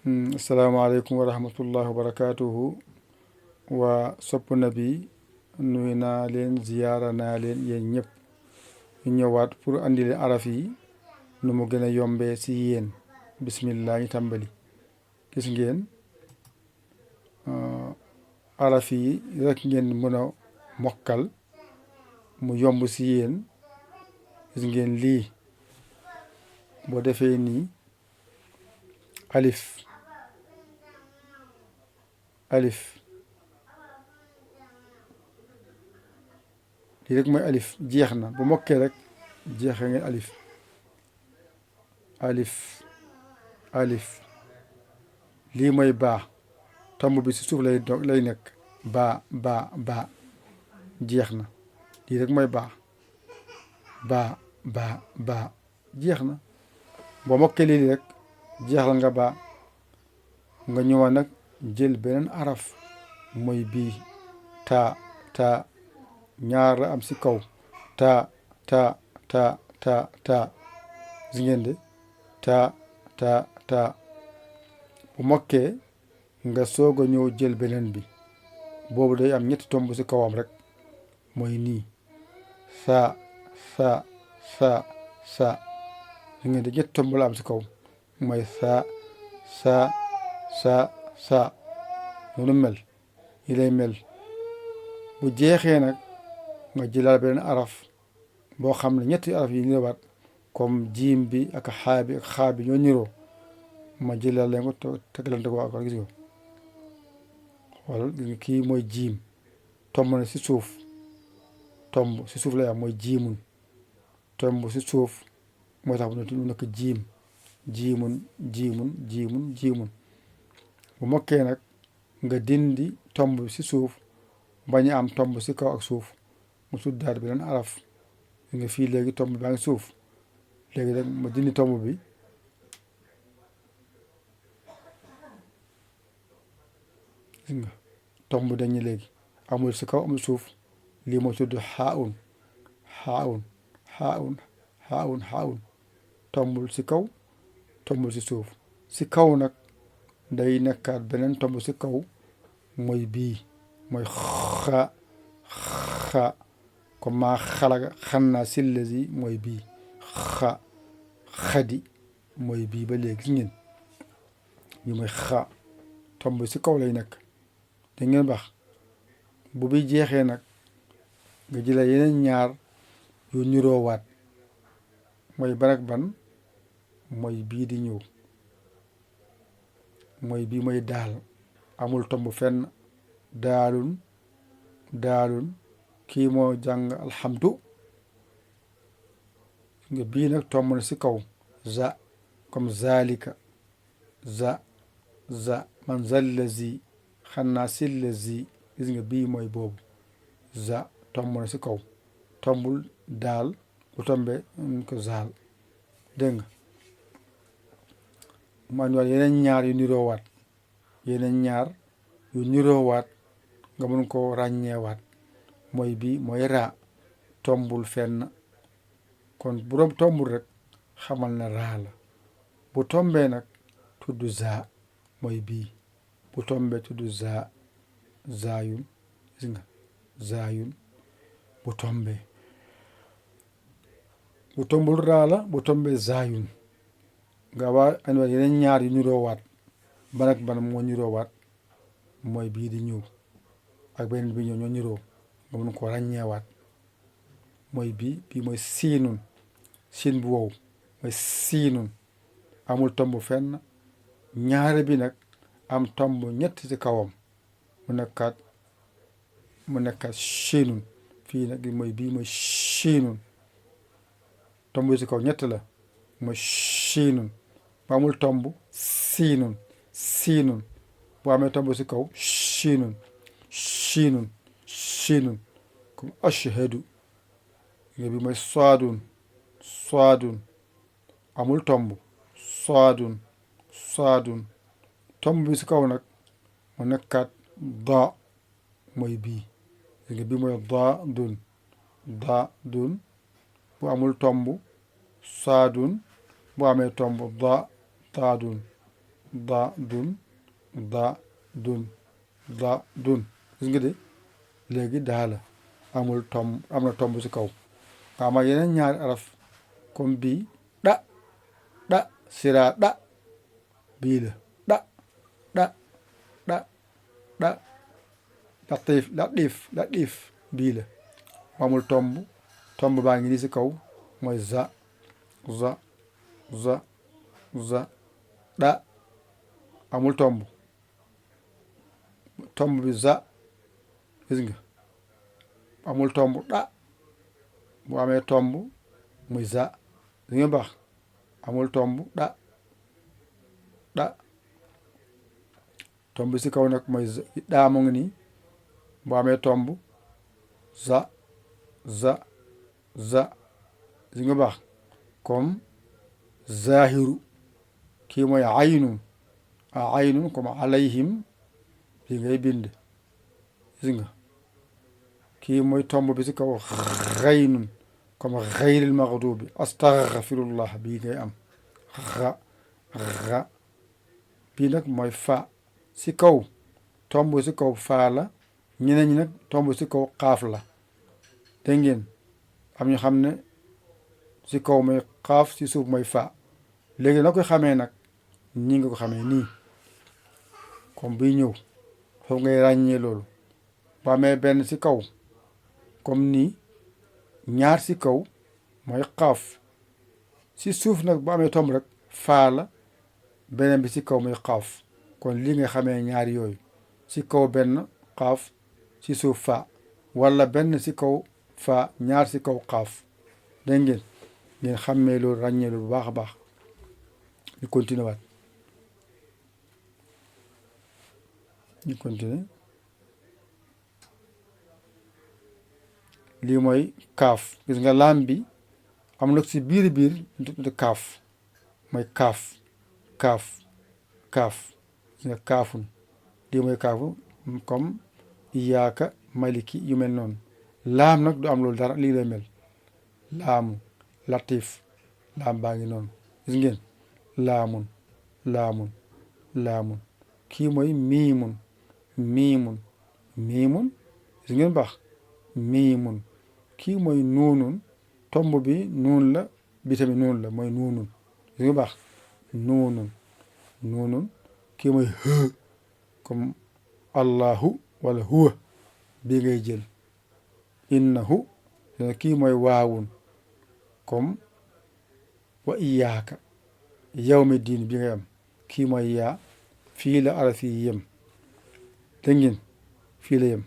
asalaamaaleykum wa rahmatullah wa barakaatuhu. waa sopp nabi nuyu naa leen ziyaara naa leen yéen ñëpp. ñu ñëwaat pour andi leen araf yi nu mu gën a yombee si yéen. bismillah ñu tàmbali. gis ngeen araf yi rek ngeen mën a mokkal mu yomb si yéen. gis ngeen lii boo defee nii alif alif lii rek mooy alif jeex na bu mokkee rek jeexee ngeen alif alif alif lii mooy baa tomb bi si suuf lay nekk baa jeex na lii rek mooy baa jeex na boo mokkee lii rek jeexal nga baa nga ñëwaat nag jël beneen araf mooy bii taa ñaar la am si kaw taa gis ngeen de taa bu mokkee nga soog a ñëw jël beneen bi boobu day am ñetti tomb si kawam rek mooy nii saa gis ngeen de ñetti tomb la am si kaw mooy saa noonu mel yi lay mel bu jeexee nag nga jëlaat beneen araf boo xam ne ñetti araf yi ñëwaat comme jiim bi ak xaa bi ñoo niroo ma jëlaat leen ko tegalante ko ak gis nga xoolal gis nga kii mooy jiim tomb na si suuf tomb si suuf lay am mooy jiimun tomb si suuf moo tax mu nekk jiimun bu mokkee nag nga dindi tomb si suuf bañ a am tomb si kaw ak suuf mu suddaat beneen araf nga fii léegi tomb baa ngi suuf léegi nag ma dindi tomb bi gis nga tomb dañu léegi amul si kaw amul suuf lii moo tudd xaaun tombul si kaw tombul si suuf si kaw nag day nekkaat beneen tomb si kaw mooy bii mooy xa comme maa xalaga xannaa sillazi mooy bii xadi mooy bii ba léegi gis ngeen bi mooy tomb si kaw lay nekk da ngeen baax bu bi jeexee nag nga jëlee yeneen ñaar yu niroowaat mooy ban ak ban mooy bii di ñëw mooy bii mooy daal amul tomb fenn daalun kii moo jàng alhamdu nga bii nag tomb na si kaw za comme zalika za man zallazi xannaa sillazi gis nga bii mooy boobu za tomb na si kaw tombul daal bu tombe ko zaal dégg nga man wal yeneen ñaar yu niroowaat nga mën ko ràññeewaat mooy bii mooy raa tombul fenn kon bu doon tombul rek xamal na raa la bu tombee nag tudd zaa mooy bii bu tombee tudd zaayun gis nga zaayun bu tombul raa la bu tombee zaayun nga waa andiwaat yeneen ñaar yu niroowaat ban ak ban moo niroowaat mooy bii di ñëw ak beneen bi ñoo niroo nga mën ko ràññeewaat mooy bii mooy siin bu wow mooy siinun amul tomb fenn ñaare bi nag am tomb ñett ci kawam mu nekkaat siinun fii nag mooy bii mooy siinun tomb ci kaw ñett la mooy siinun bu amul tomb siinun bu amee tomb ci kaw siinun comme ashhadu nga bi mooy saadun amul tomb saadun tomb bi ci kaw nag mu nekkaat daa mooy bii nga bi mooy daadun bu amul tomb saadun bu amee tomb daadun da dun da dun da dun gis nga de léegi daa la amul tomb, am na tomb ci kaw. nga ama yeneen ñaari araf comme bii ɗa ɗa sira ɗa bii la ɗa ɗa ɗa ɗa latif latif latif bii la amul tomb. tomb baa ngi nii ci kaw mooy za za za za ɗa amul tomb. tomb bi za gis nga amul tomb. ɗa bu amee tomb muy za gis nga baax amul tomb. ɗa ɗa tomb ci kaw nag mooy ɗaa mu ngi nii bu amee tomb za za za gis nga baax comme zahiru kii mooy aynun aynun comme alayhim fii ngay bind gis nga kii mooy tomb bi ci kaw xaynun comme xayril maxdubi astaghfirullah bii ngay am xa bii nag mooy fa ci kaw tomb ci kaw faa la ñeneen ñi nag tomb ci kaw xaaf la dégg ngeen am ñu xam ne ci kaw mooy xaaf ci suuf mooy fa léegi na koy xamee nag ñi nga ko xamee nii comme buy ñëw foofu ngay ràññee loolu ba amee benn ci kaw comme nii ñaar ci kaw mooy xaaf ci suuf nag bu amee tomb rek faa la beneen bi ci kaw mooy xaaf kon lii nga xamee ñaar yooyu ci kaw benn xaaf ci suuf faa walla benn ci kaw faa ñaar ci kaw xaaf dégg ngeen ngeen xàmmee loolu ràññee loolu bu baax a baax. ñu continuer waat ñu continuer lii mooy kaaf gis nga laam bi am na ci biir ñu tudd kaaf mooy kaaf kaaf kaaf gis nga kaafun lii mooy kaafu comme iyaaka maliki yu mel noonu. laam nag du am loolu dara lii lay mel laamu latif laam baa ngi noonu gis ngeen laamun laamun laamun kii mooy miimun miimun miimun gis ngeen baax miimun kii mooy nuunun tomb bi nuun la bi tamit nuun la mooy nuunun gis nga baax nuunun nuunun kii mooy hë comme allahu wala huwa bii ngay jël innahu kii mooy waawun comme wa iyaaka yawmi diin bi ngay am kii mooy yaa fii la araf yi yem dégg ngeen fii la yem